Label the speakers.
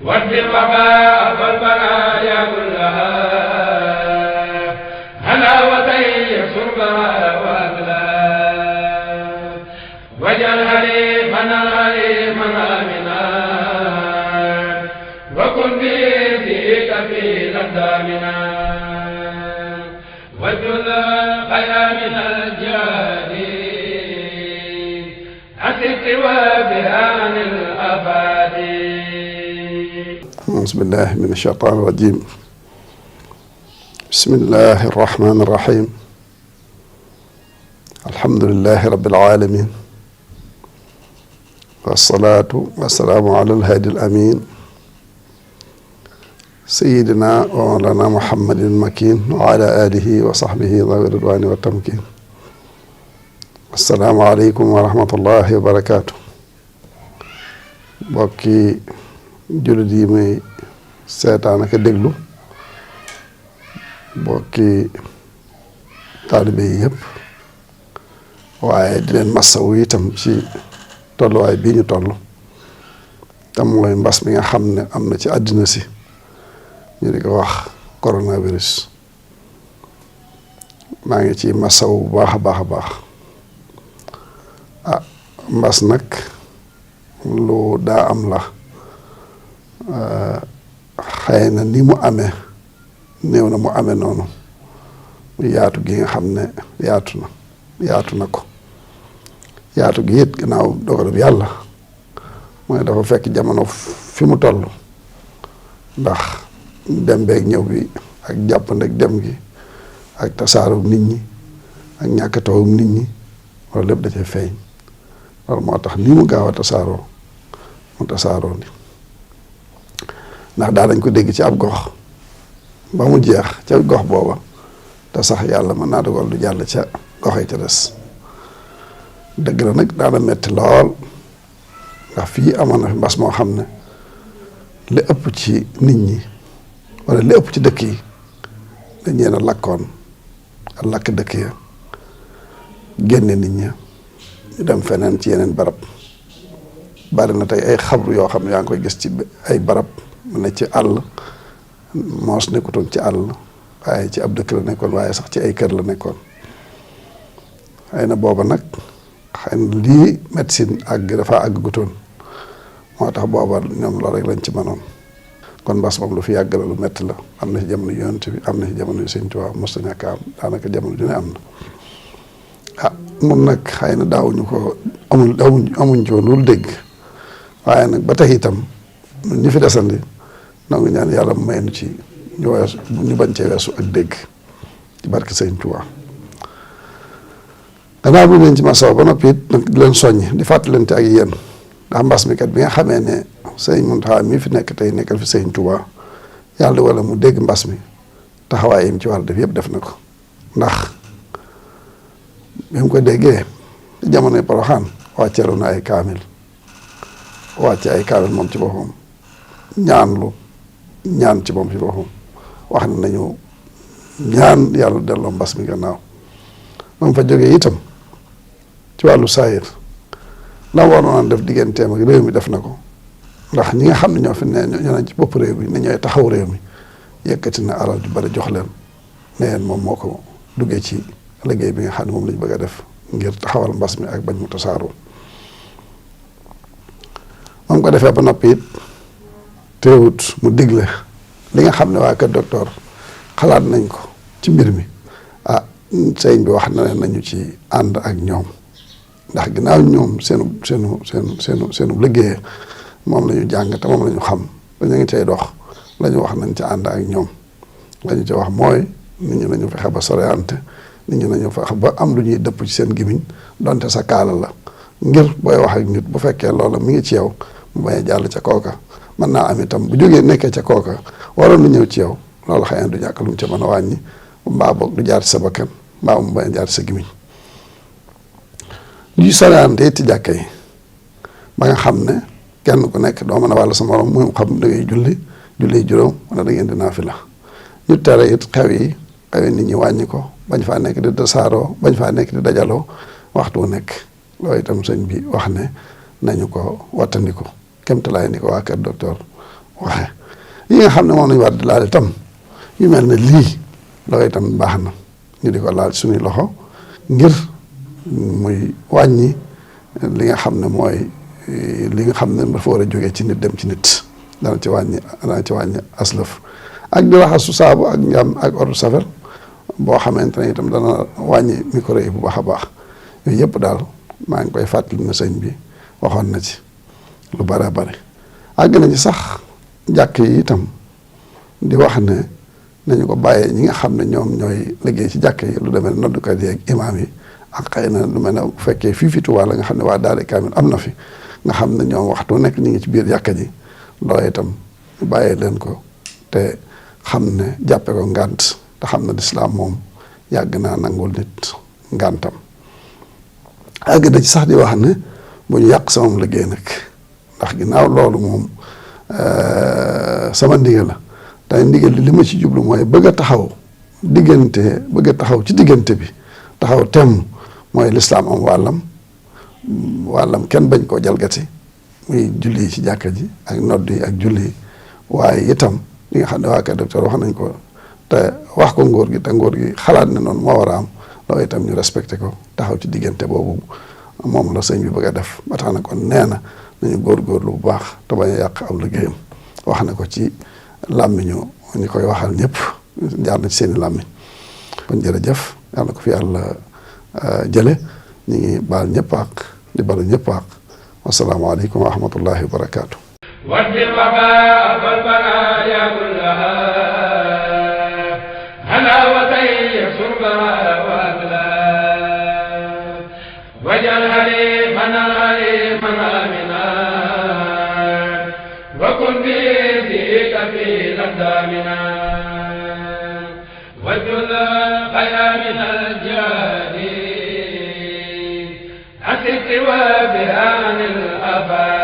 Speaker 1: وارد الوباء والبلايا كلها هلاوتي شربها واكلا واجعل حليفنا امنا وكن بيديك في لندامنا وجل خير من الجادين أسك وبها عن الأفادين.
Speaker 2: أعوذ بالله من الشيطان الرجيم. بسم الله الرحمن الرحيم. الحمد لله رب العالمين والصلاة والسلام على الهادي الأمين سيدنا ومولانا محمد المكين وعلى آله وصحبه ذوي الرضوان والتمكين. السلام عليكم ورحمة الله وبركاته. bokki jullit yi muy seetaan ak déglu, bokki taalibe yi yëpp, waaye di leen massawu itam ci tolluwaay bii ñu toll te mooy mbas mi nga xam ne am na ci àddina si ñu di ko wax coronavirus. maa ngi ci massawu bu baax a baax a baax. Mbas nag lu daa am la. Xëy na ni mu amee néew na mu amee noonu yaatu gi nga xam ne yaatu na ko yaatu gi it gannaaw dogalub yàlla mooy dafa fekk jamono fi mu toll, ndax dem beeg ñëw bi ak jàppandeg dem gi ak tasaaru nit ñi ak ñàkk taw nit ñi loolu lépp da cay feeñ. loolu moo tax ni mu gaaw a tasaaroo mu tasaaroo ni ndax daa dañ ko dégg ci ab gox ba mu jeex ca gox booba te sax yàlla mën naa dogal du jàll ca gox yi ca des. dëgg la nag daana metti lool ndax fii amoon na fi mbas moo xam ne li ëpp ci nit ñi wala li ëpp ci dëkk yi dañ leen a lakkoon a lakk dëkk ya génne nit ña ñu dem feneen ci yeneen barab. bari na tey ay xabru yoo xam ne yaa ngi koy gis ci ay barab mu ne ci àll, moos nekkutoon ci àll waaye ci ab dëkk la nekkoon, waaye sax ci ay kër la nekkoon. xëy na booba nag xëy na lii médecine dafa àggutoon moo tax booba ñoom loolu rek lañ ci mënoon. kon mbas moom lu fi yàgg la, lu métti la. am na ci jamono yonent bi, am na ci jamono yu Sëñ Tuubaa, mos na ñàkk am, daanaka jamono ju ne am na. mun nag xëy na daawuñu ko amuñ ci woon loolu dégg, waaye nag ba tey itam ñi fi desandi nangu ñaan yàlla mu may nu ci ñu bañ cee weesu ak dégg ci barke Sëñ Tuubaa. gannaaw bi leen ci masaw ba noppi it nag di leen soññ di fàttalante ak yéen, ndax mbas mi kat bi nga xamee ne Sëñ Muntaxa mi fi nekk tey nekkal fi Sëñ Tuubaa yàlla wala mu dégg mbas mi taxawaay yi mu ci war a def yëpp def na ko. ndax bi mu ko déggee jamonoy Poroxaan wàcceelu na ay kaamil, wàcce ay kaamil moom ci boppam ñaan ci moom ci boppam wax ne nañu ñaan yàlla delloo mbas mi gannaaw. moom fa jógee itam ci wàllu saayir la waroon def digganteem ak réew mi def na ko, ndax ñi nga xam ne ñoo fi ne ñoo ci bopp réew mi ne ñooy taxaw réew mi yëkkati na alal ju bari jox leen ne leen moom moo ko duggee ci liggéey bi nga xam ne moom lañ bëgg a def ngir taxawal mbas mi ak bañ mu tasaaroo. moom ko defee ba noppi it teewut mu digle li nga xam ne waa kër docteur xalaat nañ ko ci mbir mi. sëñ bi wax na leen nañu ci ànd ak ñoom, ndax ginnaaw ñoom seenu liggéey moom la ñu jàng te moom la ñu xam dañu ngi cay dox. la ñu wax nañ ci ànd ak ñoom. la ñu ci wax mooy nit ñi nañu fexe ba soreante, nit ñi nañu fexe ba am lu ñuy dëpp ci seen gimiñ donte sa kaala la, ngir booy wax ak nit bu fekkee loola mi ngi ci yow mu bañ a jàll ca kooka. mën naa am itam bu jógee nekkee ca kooka waroon na ñëw ci yow, loolu xëy na du ñàkk lu mu ca mën a wàññi, mbaa boog du jaar ci sa bakkan mbaa mu bañ a jaar ci sa gimiñ. ñuy soreante it ci jàkka yi ba nga xam ne kenn ku nekk doo mën a wàll sa morom mu xam da ngay julli juróom wala da ngeen di naafila. ñu tere it xew yi nit ñi wàññi ko, bañ faa nekk di tasaaroo, bañ faa nekk di dajaloo waxtu wu nekk. loolu itam sëñ bi wax ne nañu ko wattandiku kémtalaay ni ko waa kër docteur waxee yi nga xam ne moom lañu war di laal itam yu mel ne lii loolu itam baax na ñu di ko laal suñuy loxo ngir muy wàññi li nga xam ne mooy li nga xam ne dafa war a jógee ci nit dem ci nit dana ci wàññi aslëf ak di raxasu saabu ak njàm ak eau de Javel boo xamante ne itam dana wàññi micro yi bu baax a baax yooyu yëpp daal maa ngi koy fàttali na sëñ bi waxoon na ci lu bare bare àgg na ci sax jàkk yi itam di wax ne nañu ko bàyyee ñi nga xam ne ñoom ñooy liggéey ci jàkk yi lu demee ne noddukat yi ak imaam yi ak xëy na lu mel ne bu fekkee fii Tuubaa la nga xam ne waa daara kaamil am na fi nga xam ne ñoom waxtu nekk ñu ngi ci biir jàkka ji loolu itam ñu bàyyee leen ko te xam ne jàppe ko ngànt te xam ne lislaam moom yàgg naa nangul nit ngàntam àgg na ci sax di wax ne bu ñu yàq sama liggéey nag ndax ginnaaw loolu moom sama ndigal la te ndigal li ma ci jublu mooy bëgg a taxaw ci diggante bi taxaw temm mooy lislaam am wàllam kenn bañ koo jalgati muy julli yi ci jàkka ji ak nodd yi ak julli yi waaye itam li nga xam ne waa kër docteur wax nañ ko te wax ko ngóor gi te ngóor gi xalaat ne noonu moo war a am loolu itam ñu respecté ko taxaw ci diggante boobu moom la sëñ bi bëgg a def ba tax na kon nee na nañu góorgóorlu bu baax te bañ a yàq aw liggéeyam wax na ko ci làmmiñu ñu koy waxal ñëpp jaar na ci seeni làmmiñ kon jërëjëf yàlla ko fi yàlla jële ñu ngi baal ñëpp ak di balu ñëpp ak wasalaamaaleykum wa rahmatullahi wa barakaatu.
Speaker 1: ودل وباء والبرايا كلها هلا وطيب شربها واكلا واجعل حليمنا امنا وكن بيديك في اقدامنا واجعل خير من الجاهلين اسق وبها عن الافات